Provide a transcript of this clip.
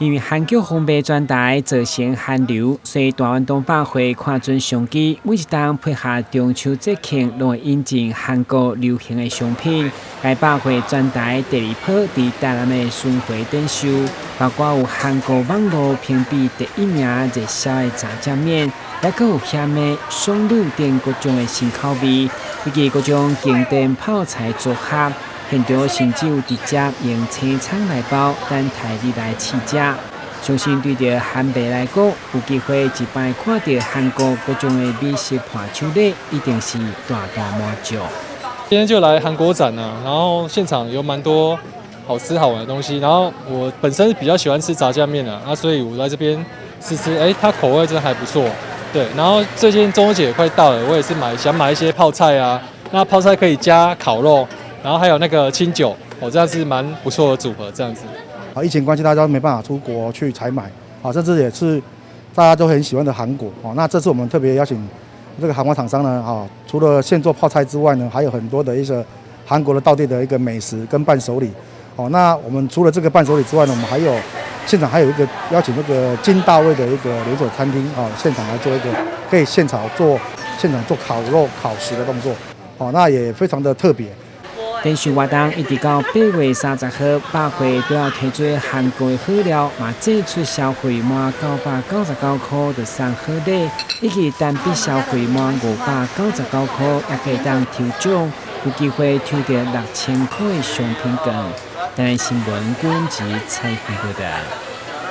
因為韓劇風靡全台，造成韓流，所以大丸東百貨看準商機，每一冬配合中秋節慶，攏會引進韓國流行的商品。該百貨全台第二波佇台南的巡迴展售，包括有韓國網路評比第一名熱銷的炸醬麵，抑閣有鹹的松露等各種的新口味，以及各種經典泡菜組合。現場甚至有直接用青蔥來包，等待你來試食。相信對著韓迷來講，有機會一擺看著韓國各種的美食伴手禮，一定是大大滿足。今天就來韓國展啊，然後現場有蠻多好吃好玩的東西。然後我本身比較喜歡吃炸醬麵啊，所以我來這邊試吃，哎，它口味真的還不錯。對，然後最近中秋節也快到了，我也是想買一些泡菜啊，那泡菜可以加烤肉。然後還有那個清酒，哦，這樣是蠻不錯的組合，這樣子。啊，疫情關係，大家都沒辦法出國去採買，啊，甚至也是大家都很喜歡的韓國，哦，那這次我們特別邀請這個韓國廠商呢，啊，除了現做泡菜之外呢，還有很多的一些韓國的道地的一個美食跟伴手禮，哦，那我們除了這個伴手禮之外呢，我們還有現場還有一個邀請這個金大衛的一個連鎖餐廳，啊，現場來做一個可以現場做烤肉烤食的動作，哦，那也非常的特別。展售活動一直到8月30號，百貨都要推出韓國的好料，嘛祭出消費滿999塊就送好禮，以及單筆消費滿599塊也可以當抽獎，有機會抽著6000塊的商品券。台南新聞郭文吉採訪報導。